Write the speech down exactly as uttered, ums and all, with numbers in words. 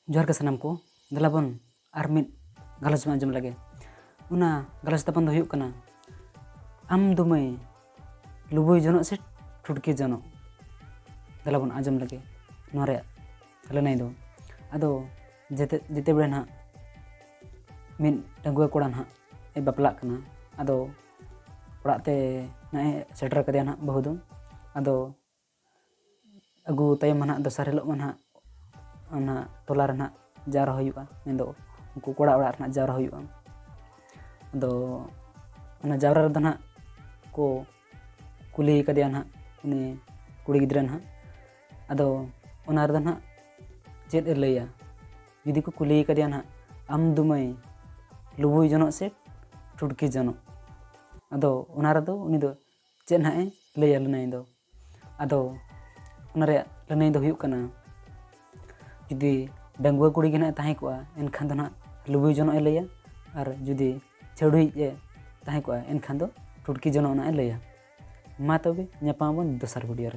ᱡᱚᱦᱟᱨ ᱜᱮ ᱥᱟᱱᱟᱢ ᱠᱚ᱾ ᱫᱮᱞᱟ ᱵᱚᱱ ᱟᱨ ᱢᱤᱫ ᱜᱟᱞᱚᱪ ᱵᱚᱱ ᱟᱸᱡᱚᱢ ᱞᱮᱜᱮ᱾ ᱚᱱᱟ ᱜᱟᱞᱚᱪ ᱛᱟᱵᱚᱱ ᱫᱚ ᱦᱩᱭᱩᱜ ᱠᱟᱱᱟ, ᱟᱢ ᱫᱚ ᱢᱟᱹᱭ ᱞᱩᱵᱩᱭ ᱡᱚᱱᱚᱜ ᱥᱮ ᱴᱷᱩᱴᱠᱤ ᱡᱚᱱᱚᱜ? ᱫᱮᱞᱟ ᱵᱚᱱ ᱟᱸᱡᱚᱢ ᱞᱮᱜᱮ ᱱᱚᱣᱟ ᱨᱮᱭᱟᱜ ᱞᱟᱹᱱᱟᱹᱭ ᱫᱚ᱾ ᱟᱫᱚ ᱡᱮᱛᱮ ᱡᱮᱛᱮ ᱵᱮᱲᱟ ᱱᱟᱦᱟᱜ ᱢᱤᱫ ᱰᱟᱺᱜᱩᱣᱟᱹ ᱠᱚᱲᱟ ᱱᱟᱦᱟᱜ ᱮ ᱵᱟᱯᱞᱟᱜ ᱠᱟᱱᱟ᱾ ᱟᱫᱚ ᱚᱲᱟᱜ ᱛᱮ ᱱᱟᱦᱟᱜ ᱮ ᱥᱮᱴᱮᱨ ᱠᱟᱫᱮᱭᱟ ᱱᱟᱦᱟᱜ ᱵᱟᱹᱦᱩ ᱫᱚ᱾ ᱟᱫᱚ ᱟᱹᱜᱩ ᱛᱟᱭᱚᱢ ᱢᱟ ᱱᱟᱦᱟᱜ ᱫᱚᱥᱟᱨ ᱦᱤᱞᱳᱜ ᱢᱟ ᱱᱟᱦᱟᱜ ᱚᱱᱟ ᱴᱚᱞᱟ ᱨᱮ ᱱᱟᱦᱟᱜ ᱡᱟᱣᱨᱟ ᱦᱩᱭᱩᱜᱼᱟ, ᱢᱮᱱᱫᱚ ᱩᱱᱠᱩ ᱠᱚᱲᱟ ᱚᱲᱟᱜ ᱨᱮ ᱱᱟᱦᱟᱜ ᱡᱟᱣᱨᱟ ᱦᱩᱭᱩᱜᱼᱟ᱾ ᱟᱫᱚ ᱚᱱᱟ ᱡᱟᱣᱨᱟ ᱨᱮᱫᱚ ᱱᱟᱦᱟᱜ ᱠᱚ ᱠᱩᱞᱤ ᱠᱟᱫᱮᱭᱟ ᱱᱟᱦᱟᱜ ᱩᱱᱤ ᱠᱩᱲᱤ ᱜᱤᱫᱽᱨᱟᱹ ᱱᱟᱦᱟᱜ᱾ ᱟᱫᱚ ᱚᱱᱟ ᱨᱮᱫᱚ ᱱᱟᱦᱟᱜ ᱪᱮᱫ ᱮ ᱞᱟᱹᱭᱟ? ᱡᱩᱫᱤ ᱠᱚ ᱠᱩᱞᱤ ᱠᱟᱫᱮᱭᱟ ᱱᱟᱦᱟᱜ, "ᱟᱢ ᱫᱚ ᱢᱟᱹᱭ ᱞᱩᱵᱩᱭ ᱡᱚᱱᱚᱜ ᱥᱮ ᱴᱷᱩᱴᱠᱤ ᱡᱚᱱᱚᱜ?" ᱟᱫᱚ ᱚᱱᱟ ᱨᱮᱫᱚ ᱩᱱᱤ ᱫᱚ ᱪᱮᱫ ᱱᱟᱦᱟᱜ ᱮ ᱞᱟᱹᱭᱟ ᱞᱟᱹᱱᱟᱹᱭ ᱫᱚ? ᱟᱫᱚ ᱚᱱᱟ ᱨᱮᱭᱟᱜ ᱞᱟᱹᱱᱟᱹᱭ ᱫᱚ ᱦᱩᱭᱩᱜ ᱠᱟᱱᱟ, ᱡᱩᱫᱤ ᱰᱟᱺᱜᱩᱣᱟᱹ ᱠᱩᱲᱤ ᱜᱮ ᱱᱟᱦᱟᱜ ᱮ ᱛᱟᱦᱮᱸ ᱠᱚᱜᱼᱟ, ᱮᱱᱠᱷᱟᱱ ᱫᱚ ᱱᱟᱦᱟᱜ ᱞᱩᱵᱩᱭ ᱡᱚᱱᱚᱜ ᱮ ᱞᱟᱹᱭᱟ, ᱟᱨ ᱡᱩᱫᱤ ᱪᱷᱟᱹᱰᱩᱭᱤᱡ ᱮ ᱛᱟᱦᱮᱸ ᱠᱚᱜᱼᱟ, ᱮᱱᱠᱷᱟᱱ ᱫᱚ ᱴᱷᱩᱴᱠᱤ ᱡᱚᱱᱚᱜ ᱱᱟᱦᱟᱜ ᱮ ᱞᱟᱹᱭᱟ᱾ ᱢᱟ ᱛᱚᱵᱮ ᱧᱟᱯᱟᱢ ᱟᱵᱚᱱ ᱫᱚᱥᱟᱨ video ᱨᱮ᱾